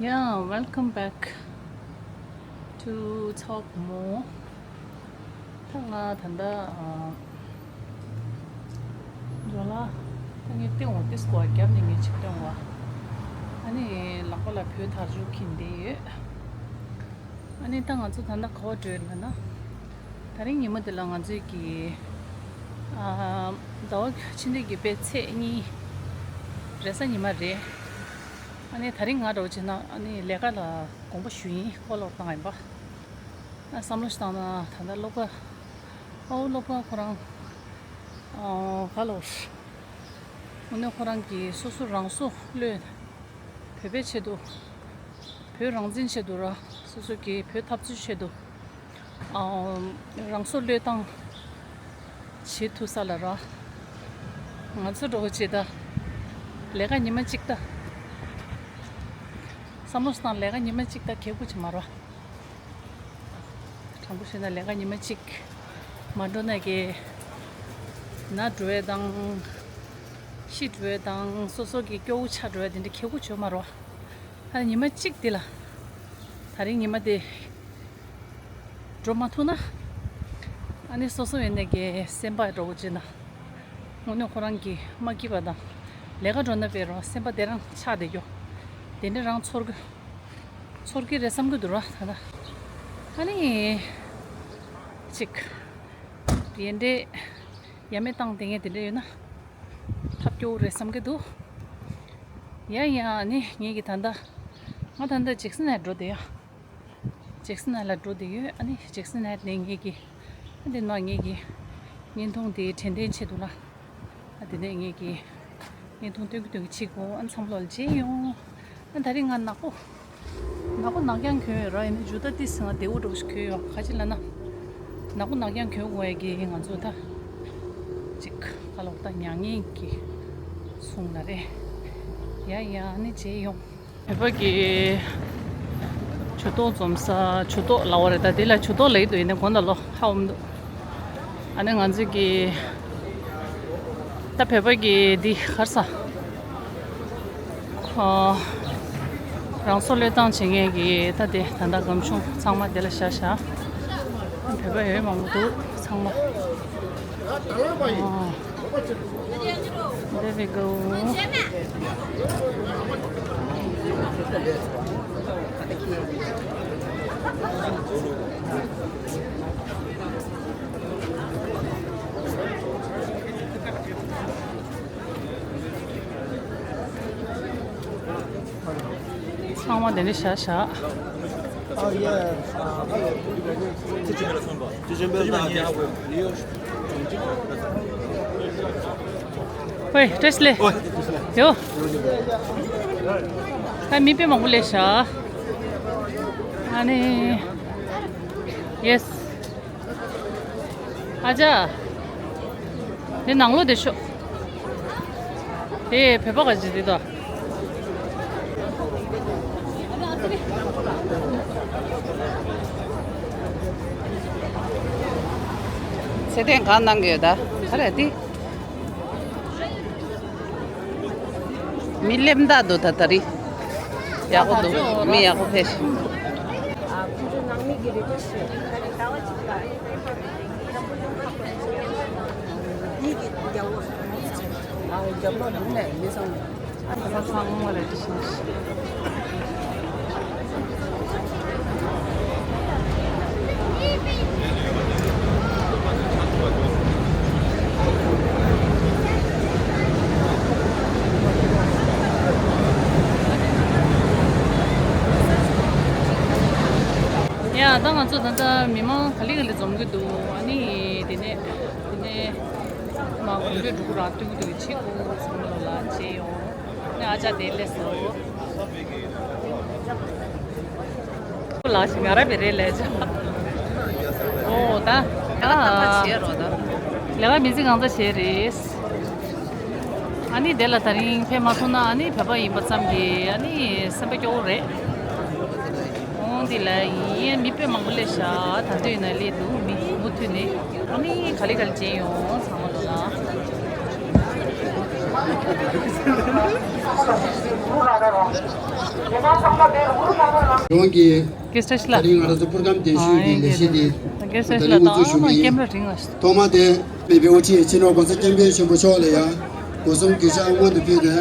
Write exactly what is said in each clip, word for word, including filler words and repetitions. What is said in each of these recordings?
Yeah, welcome back to Talk More. ད་ང་ད་ལྟ་ཨ་ཇོ་ལ་ད་ངས་སྟེང་འོག་ཏིས་ཀོ་བརྒྱབ་ནས་ངས་ཕྱིར་ཐོན་བ། ཨ་ནི་ལག་པ་ལ་བོད་དར་ལྕོག་འཁྱེར་བསྡད་ཡོད། ཨ་ནི་ད་ང་ཚོ་ད་ལྟ་ག་པར་འགྲོ་ཡོད་ལབ་ན། དེ་རིང་ཉི་མ་འདི་ལ་ང་ཚོའི་གི་ཨ་ཟླ་བ་ཕྱི་ཟླ་གི་དཔེ་ཚེས་གཉིས་རེས་གཟའ་ཉི་མ་རེད། ཨ་ནི་དེ་རིང་ང་འདྲ་བོ་བྱས་ན་ཨ་ནི་ལས་ཀ་ལ་དགོངས་པ་ཞུ་ཡིན། ཨོ་ལོག་བཏང་ཡིན་པ། ཨ་བསམ་བློ་ཞིག་བཏང་ན་ད་ལྟ་སློབ་གྲྭ་ཨོ་སློབ་གྲྭ་ཁོ་རང་ཨ་ག་ལོ་དངོས་གནས་ཁོ་རང་གི་སོ་སོ་རང་སྲོག་བློས་བོད་པའི་ཆེད་དུ་བོད་རང་བཙན་ཆེད་དུ་ར་སོ་སོ་གི་བོད་འཐབ་རྩོད་ཆེད་དུ། ཨ་རང་སྲོག་བློས་བཏང་བྱེད་ཐུབ་ས་ལ་ར། ང་ཚོ་འགྲོ་བྱེད་ད་ལས་ཀ་ཉི་མ་གཅིག་ད། བསམ་བློ་བཏང་ལས་ཀ་ཉི་མ་གཅིག་ད་གལ་དགོས་ཆེ་མ་ར། དྲང་པོ་བཤད་ན་ལས་ཀ་ཉི་མ་གཅིག་མ་འགྲོ་ན་གི་ན་འགྲོ་བའི་དང་ཤི་འགྲོ་བའི་དང་སོ་སོ་གི་སྐྱོ་བོ་ཆགས་འགྲོ་བའི་དེ་འདྲ་གལ་དགོས་ཆེ་མ་ར། ཨ་ཉི་མ་གཅིག་དེ་ལ་ད་རིང་ཉི་མ་དེ། འགྲོ་མ་ཐུབ་ན། ཨ་ནི་སོ་སོ་ཡིན་ནས་ཀྱི་སེམས་པ་འགྲོ་བོ་བྱེད་ན། དངོས་གནས་ཁོ་རང་གི་མ་སྐྱིད་པ་དང་། ལས་ཀ་འགྲོ་ན་པའི་རོ་སེམས་པ་དེ་རང་ཆགས་བསྡད་རྒྱུ། དེ་འདྲ་རང་ཚོར་གི་ཚོར་གི་རེད་བསམ་གི་འདུག་ར་ད་ལྟ། ཨ་ནི། ཅིག་དེ་འདྲའི་ཡ་མེད་བཏང་བསྡད་མཁན་དེ་འདྲ་ཡོད་ན། ཐབས་སྐྱོ་བོ་རེད་བསམ་གི་འདུག་ཡ་ཡ་ཨ་ནི་ངེད་ཀྱི་ད་ལྟ། ང་ད་ལྟ་ཇེག་སན་ནས་འགྲོ་བསྡད་ཡ། ཇེག་སན་ལ་འགྲོ་བསྡད་ཡོད། ཨ་ནི་ཇེག་སན་ལ་ནས་ངེད་ཀྱི་ཨ་འདི་ནང་ངེད་ཀྱི་བརྙན་ཐུང་དེ་དྲན་རྟེན་ཆེད་དུ་ལ་ཨ་དེ་ནས་ངེད་ཀྱི་བརྙན་ཐུང་སྟོན་གི་སྟོན་གི་ཕྱིན་གོ་ཨ་ཚང་མ་ལོག་ལ་མཇལ་ཡོང་། ཨ་ད་རིང་ང་ནག་པོ་ནག་པོ་ནག་རྐྱང་གྱོན་ཡོད་ར། ཡིན་ན་ཇུ་ད་ཏི་སི་ང་བདེ་བོ་འགྲོ་ཞིག་གྱོན་ཡོད། ག་ཅི་ལ་ན་ནག་པོ་ནག་རྐྱང་གྱོན་དགོས་ཡ་གི་ང་ཚོ་ད་ཅིག་ཁ་ལོག་ད་མྱ་ངན་གྱི་སོང་ལ་རེད། ཡ་ཡ་ཨ་ནི་མཇལ་ཡོང་། བོད་པ་གི་ཇུས་གཏོགས་འཛོམས་ས་ཇུས་གཏོགས་ལབ་པ་རེད། ད་དེ་ལ་ཇུས་གཏོགས་ལབ་ཀྱི་འདུག་ཡིན་ནའི་དགོང་དག་ལོ་ཧ་འོམ་འདུག་ཨ་ནི་ང་ཚོས་ཀྱི་ད་བོད་པ་གི་འདི་གར་ས་ཨ་རང་སྲོག་བློས་བཏང་བྱེད་མཁན་གྱི་ད་དེ་ད་ལྟ་སྒམ་ཆུང་ཚང་མ་དེ་ལ་བཞག་བཞག་བོད་པ་ཡོད་མང་པོ་འདུག་ཚང་མ་ཨ། There we go. ཚང་མ་དེ་འདྲ་བཞག་བཞག་ཝེ་བཀྲ་ཤིས་བདེ་ལེགས། ཡོ། ད་མི་དཔེ་མང་པོ་སླེབས་ཤག་ཨ་ནི། ཡེས། ཨ་ཅག་དེ་ནང་ལོགས་དེ་ཤོག་དེ་བོད་པ་ག་ཅིག་དེ་དོ། ཚེ་བརྟན་གང་གནང་གི་ཡོད་ད། ག་རེ་དེ། མི་སླེབས་འདུག་ད་ད་རེས། ཡག་པོ་འདུག་མི་ཡག་པོ་ཕེབས་ཤིང་། ཡ་ད་ང་ཚོ་ད་ལྟ་མི་མང་ག་ལེ་ག་ལེ་འཛོམས་གི་འདུག་ཨ་ནི་དེ་ནས་དེ་ནས་མ་གོམ་བགྲོད་འགྲོ་གི་ར་སྟོན་གི་འདུག་ཕྱི་གུ་ཚང་མ་ལོག་ལ་མཇལ་ཡོང་། ནས་ཨ་ཅག་དེ་སླེབས་སོང་། ལགས་ཤིག་ང་ར་བེ་རེད་ལས་བྱ། ཨོ་ད། ཨ། ལས་ཀ་མི་ཚེ་གང་ཚ་བྱས་རེད། ཨ་ནི་དེ་ལ་ད་རིང་ཕེབས་མ་སོང་ན་ཨ་ནི་བོད་པ་ཡིན་པ་ཙམ་གྱིས་ཨ་ནི་སེམས་པ་སྐྱོ་བོ་རེད། ཨོ་འདི་ལ་ཡིན་མི་དཔེ་མང་པོ་སླེབས་ཤག་ད་དུས་ན་སླེབས་འདུག་མི་མུ་མཐུད་ནས་ཨ་ནི་ག་ལེ་ག་ལེ་བྱས་ཡོང་ཚང་མ་ལོ་ལ། རང་གི་གེ་སེཊ་ལ། ད་རིང་ང་རང་ཚོ་པུར་ཁང་བདེ་ཤོས་ཀྱི་ལས་གཞི་འདི་གེ་སེཊ་ད་ལ་རིང་དབུ་འཛུགས་ཞུ་གི་ཡིན། ཀེམ་ར་རིང་ལ། ཐོག་མ་དེ་མེས་པོའི་དབུ་ཁྲིད་སྤྱི་ནོར་༸གོང་ས་༸སྐྱབས་མགོན་ཆེན་པོ་མཆོག་ལ་ཡང་སྒོ་གསུམ་གུས་ཕྱག་སྔོན་དུ་ཕུལ་ཏེ།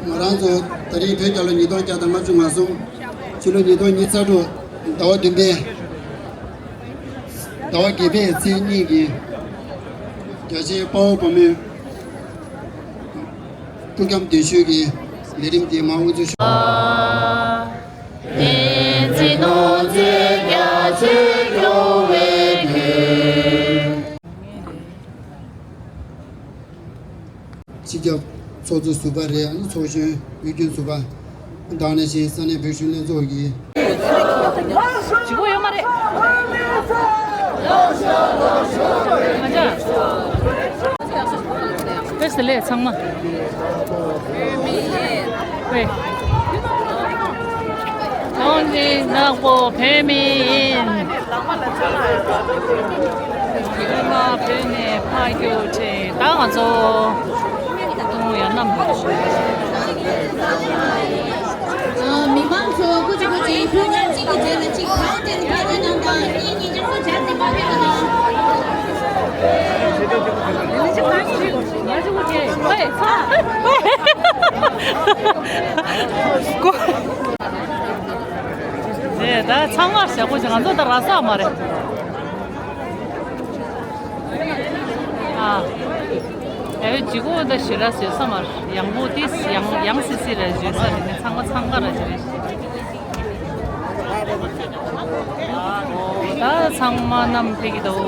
ང་རང་ཚོ་ད་རིང་བོད་རྒྱལ་ལོ་ཉིས་སྟོང་བརྒྱ་དང་ལྔ་བཅུ་ང་གསུམ། ཕྱི་ལོ་ཉིས་སྟོང་ཉི་ཤུ་རྩ་དྲུག་ཟླ་བ་བདུན་པའི་ཟླ་བ་བརྒྱད་པའི་ཚེས་གཉིས་ཀྱི་རྒྱ་ཆེའི་དཔའ་བོ་དཔའ་མོའི་པུར་ཁང་བདེ་ཤོས་ཀྱི་ལས་རིམ་འདི་མར་དབུ་འཛུགས་ཞུ། བསྟན་འཛིན་ནོར་འཛིན་རྒྱ་ཆེར་སྐྱོང་བའི་དོན། སྤྱི་ཁྱབ་ཚོགས་གཙོ་ཟུར་པ་རེད། ཨ་ནི་ཚོགས་གཞོན་དབུས་རྒྱུན་ཟུར་པ། དེ་ནང་བཞིན་ས་གནས་བོད་གཞོན་ལྷན་ཚོགས་ཀྱི་ལྗིད་ཁོག་ཡོད་མ་རེད། ང་ཅག་བོད་ཟེར་ལས་ཚང་མ། བོད་མི་ཡིན། བོད། ཁོང་གི་ནག་པོ་བོད་མི་ཡིན། ཡུལ་ལ་བོད་ནས་ཕར་རྒྱུགས་ཆེ། ད་ང་ཚོ་ཡང་གནམ། མི་མང་ཚོ་སྐུ་མཁྱེན་སྐུ་མཁྱེན་ཕུལ་ཉག་གཅིག་གི་རྗེས་ལ་གཅིག་ཕར་འདིར་ཕེབས་རོགས་གནང་དང་། གཉིས་གཉིས་ཀྱང་སོ་བརྒྱབ་སྟེ་མ་ཕེབས་པ་དང་། ཨེ་ཚ། ཨེ། ཀོ། ནས་ད་ཚང་མར་བྱ་སྒོ་ཅིག་ང་ཚོ་ད་ར་ས་མ་རེད། ཨ། ཨེ་ལྗིད་ཁོག་ད་ཞེ་དྲག་བཟོས་ས་མ་རེད། ཡང་པོ་ཏིས་ཡང་ཡང་སི་སི་རེད། བཟོས་ས་རེད། ནི་ཚང་མ་འཚང་ཁ་ར་ཅིག་རེད། ད་ཚང་མ་གནམ་ཕེབས་ཀྱི་འདུག་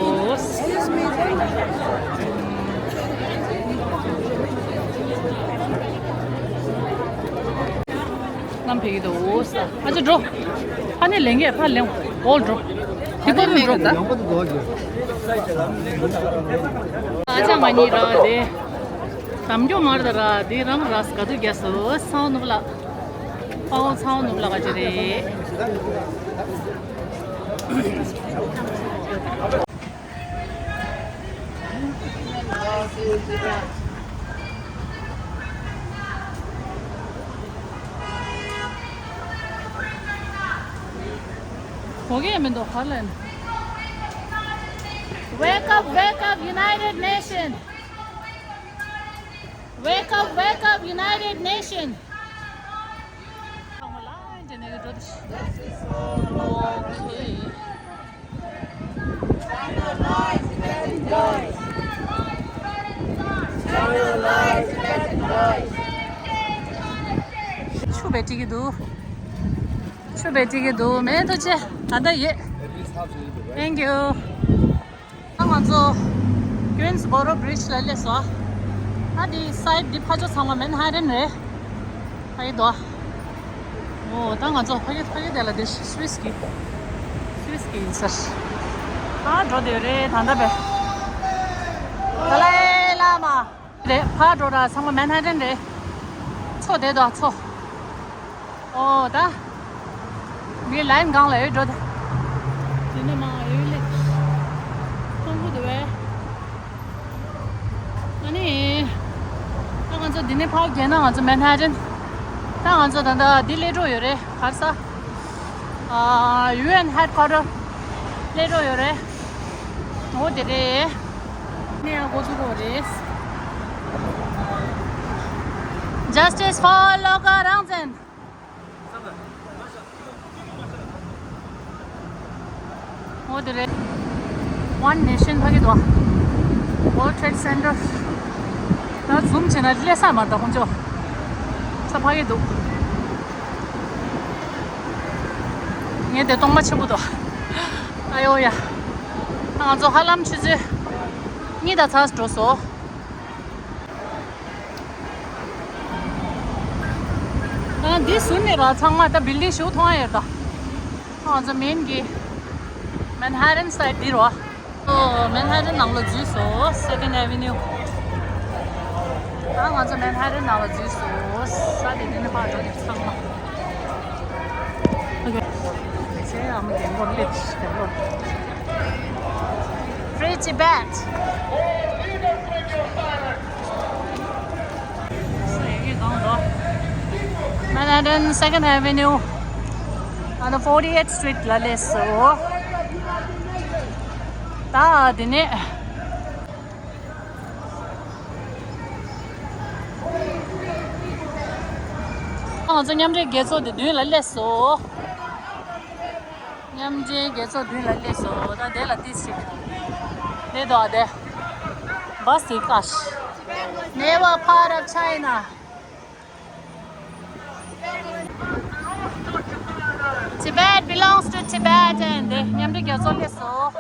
གནམ་ཕེབས་ཀྱི་འདུག་ཨ་ཅག་འགྲོ། ཕ་ནས་ལེན་གྱི་ཕ་ལེན། འོག་འགྲོ། དེ་པར་འགྲོ། ཨ་ཅག་ང་གཉིས་ར་དེ། དམ་རྒྱུ་མར་ད་ར་དེ་རང་ར་ག་དུས་རྒྱ་སོ་སང་ནུབ་ལ། པའོ་ཚང་ནུབ་ལ་ག་ཅི་རེད། གོ་གི་མི་འདུག་ཧ་ལན། Wake up, wake up, United Nation! Wake up, wake up, United Nation! Okay. ཆུ་བེ་ཏི་གི་འདུག་ཆུ་བེ་ཏི་གི་འདུག་མེ་ཏོ་ཆེ། ད་ལྟ་ཡེ། Thank you. ད་ང་ཚོ་Queensboro Bridge ལ་སླེབས་སོང་། ཨ་འདི་སའིཌ་འདི་ཕ་ཇོ་ཚང་མ་Manhattan རེད། ཕ་གི་དོ། འོ་ད་ང་ཚོ་ཕ་གི་ཕ་གི་དེ་ལ་དེ་Swiss གི་Swiss གི་ཡིན་ས། ཨ་འགྲོ་དེ་རེད་ད་ལྟ་བས། ད་ལའི་བླ་མ། རེད་ཕར་འགྲོ་ར་ཚང་མ་Manhattan རེད། མཚོ་དེ་དོ་མཚོ། ཨོ་ད། མི་ལའིན་སྒང་ལ་ཡོད་འགྲོ་ད། དེ་ནས་མ་ཡོད་ལེ། ཁོང་ཁུ་དུ་བས། ཨ་ནི། ད་ང་ཚོ་འདི་ནས་ཕར་བརྒལ་ན་ང་ཚོ་Manhattan། ད་ང་ཚོ་ད་ལྟ་འདི་སླེབས་འགྲོ་ཡོད་རེད་ག་རེ་ཟ། ཨ། UN headquarter སླེབས་འགྲོ་ཡོད་རེད། འོ་དེ་རེད། ནས་ཡང་འགོ་འཛུགས་དགོས་རེད། Justice for Loka Rangzen. འོ་དེ་རེད། One Nation ཕ་གི་འདུག World Trade Center. ད་zoom བྱས་ན་སླེབས་ས་མ་རེད་ད་ཁོང་ཚོ། ས་ཕ་གི་འདུག་ངས་དེ་སྟོང་པ་ཆེན་པོ་འདུག་ཨ་ཡོ་ཡ། ང་ཚོ་ཧ་ལམ་ཆུ་ཚོད་གཉིས་དང་ཚ་འགྲོ་སོང་། ཨ་འདི་ཟུར་ནས་ར་ཚང་མ་ད་building ཞིག་མཐོང་ཡ་ཡོད་ད། ང་ཚོ་main གི་Manhattan side འདི་རོ། ཨོ་Manhattan ནང་ལ་འཛུལ་སོང་Second Avenue། ཨ་ང་ཚོ་Manhattan ནང་ལ་འཛུལ་སོང་། ས་དེ་འདི་ནས་ཕར་འགྲོ་དེ་ཚང་མ། Okay. ཚེ་ཨ་མ་རྒན་པོ་སླེབས་རྒན་པོ། Free Tibet. Manhattan Second Avenue on the forty-eighth Street ལ་སླེབས་སོང་། ད་དེ་ནས། ང་ཚོ་མཉམ་འབྲེལ་རྒྱལ་ཚོགས་དེ་མདུན་ལ་སླེབས་སོང་། མཉམ་འབྲེལ་རྒྱལ་ཚོགས་མདུན་ལ་སླེབས་སོང་། ད་དེ་ལ་ཏིས་ཞིག་དེ་དོ་དེ་བ་སི་ཀ་ཤི། Never part of China. Tibet belongs to Tibetan. དེ་མཉམ་འབྲེལ་རྒྱལ་ཚོགས་སླེབས་སོང་།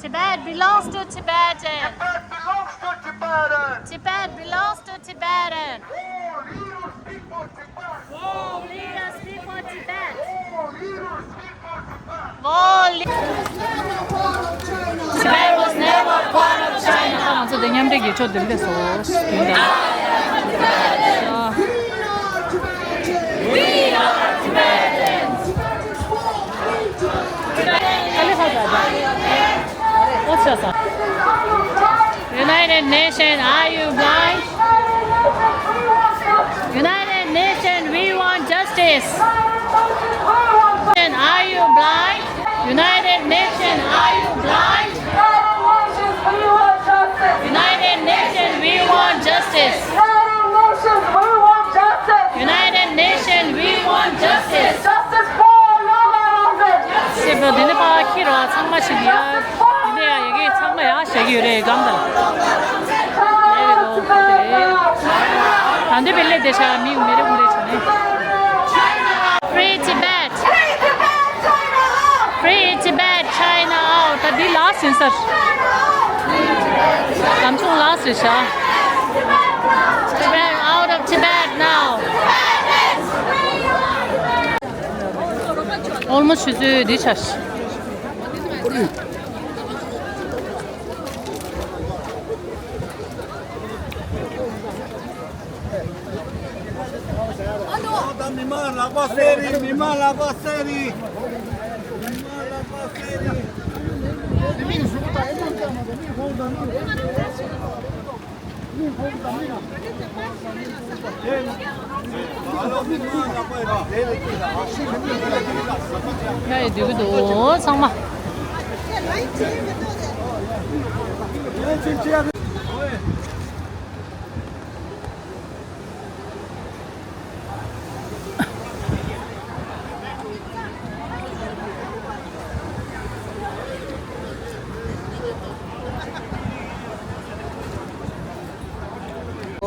Tibet belongs to Tibetan. Tibet belongs to Tibetan. Tibet belongs to Tibetan. All leaders speak for Tibet. All leaders speak for Tibet. All leaders speak for Tibet. All leaders. Tibet was never part of China. ང་ཚོ་དེ་མཉམ་འབྲེལ་རྒྱལ་ཚོགས་འདིར་སླེབས་སོང་། We are Tibetans. We are Tibetans. United Nations, are you blind? United Nations, we want justice. Are you blind? United Nations, are you blind? United Nations, we want justice. United Nations, we want justice. Justice for Lawma Rongzin. སེ་བ་འདི་ནས་ཕར་ཁྱེར་བ་ཚང་མ་ཞིག་ཡ། འདི་ནས་ཡ་ཡ་གི་ཚང་མ་ཡ་བཞག་གི་ཡོད་རེད་སྒམ་དང་། ལས་རེད་དོ་ཁོ་དེ་རེད། ད་འདི་བས་ལས་དེ་ཤ་མི་མི་རེ་མི་རེ་བྱུང་ནས། Free Tibet. Free Tibet, China out. ད་འདི་ལ་སེན་སར། ལམ་ཆུང་ལ་སེ་ཤ། Tibet, out of Tibet now. Almost ཆུ་ཚོད་འདི་ཆགས། ད་མི་མང་ལག་པ་བསད་རེད། མི་མང་ལག་པ་བསད་རེད། མི་མང་ལག་པ་བསད་རེད། ཡ་ཡི་འདུག་གི་འདུག་ཚང་མ།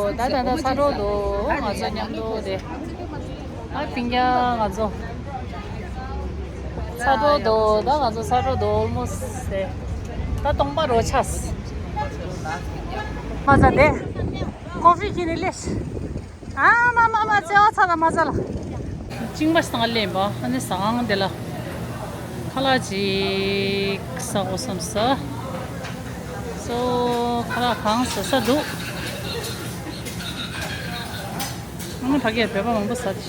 ད་ད་ད་ཚ་གྲོགས་འདུག་ང་ཚོ་མཉམ་དུ་དེ། ཨ་ཕིང་ཀྱང་ང་ཚོ་ཚ་གྲོགས་འདུག་ད་ང་ཚོ་ཚ་གྲོགས་འདུག་ཨོལ་མོ་སི་དེ། ད་སྟོང་པ་རོ་ཆགས། མ་ཚ་དེ། ཀོ་ཧྥི་ཁྱེར་ནས་སླེབས། ཨ་མ་མ་མ་བརྩེ་བ་ཚ་དང་མ་ཚ་ལ། གཅིན་པ་སང་ལེན་པ་ཨ་ནི་ཟ་ཁང་དེ་ལ་ཁ་ལག་ཅིག་ཟ་དགོས་བསམ་ས། སོ་ཁ་ལག་གང་ཟ་ས་འདུག་ཨ་ནི་ཕ་གིར་བོད་པ་མང་པོ་ཟ་དེ།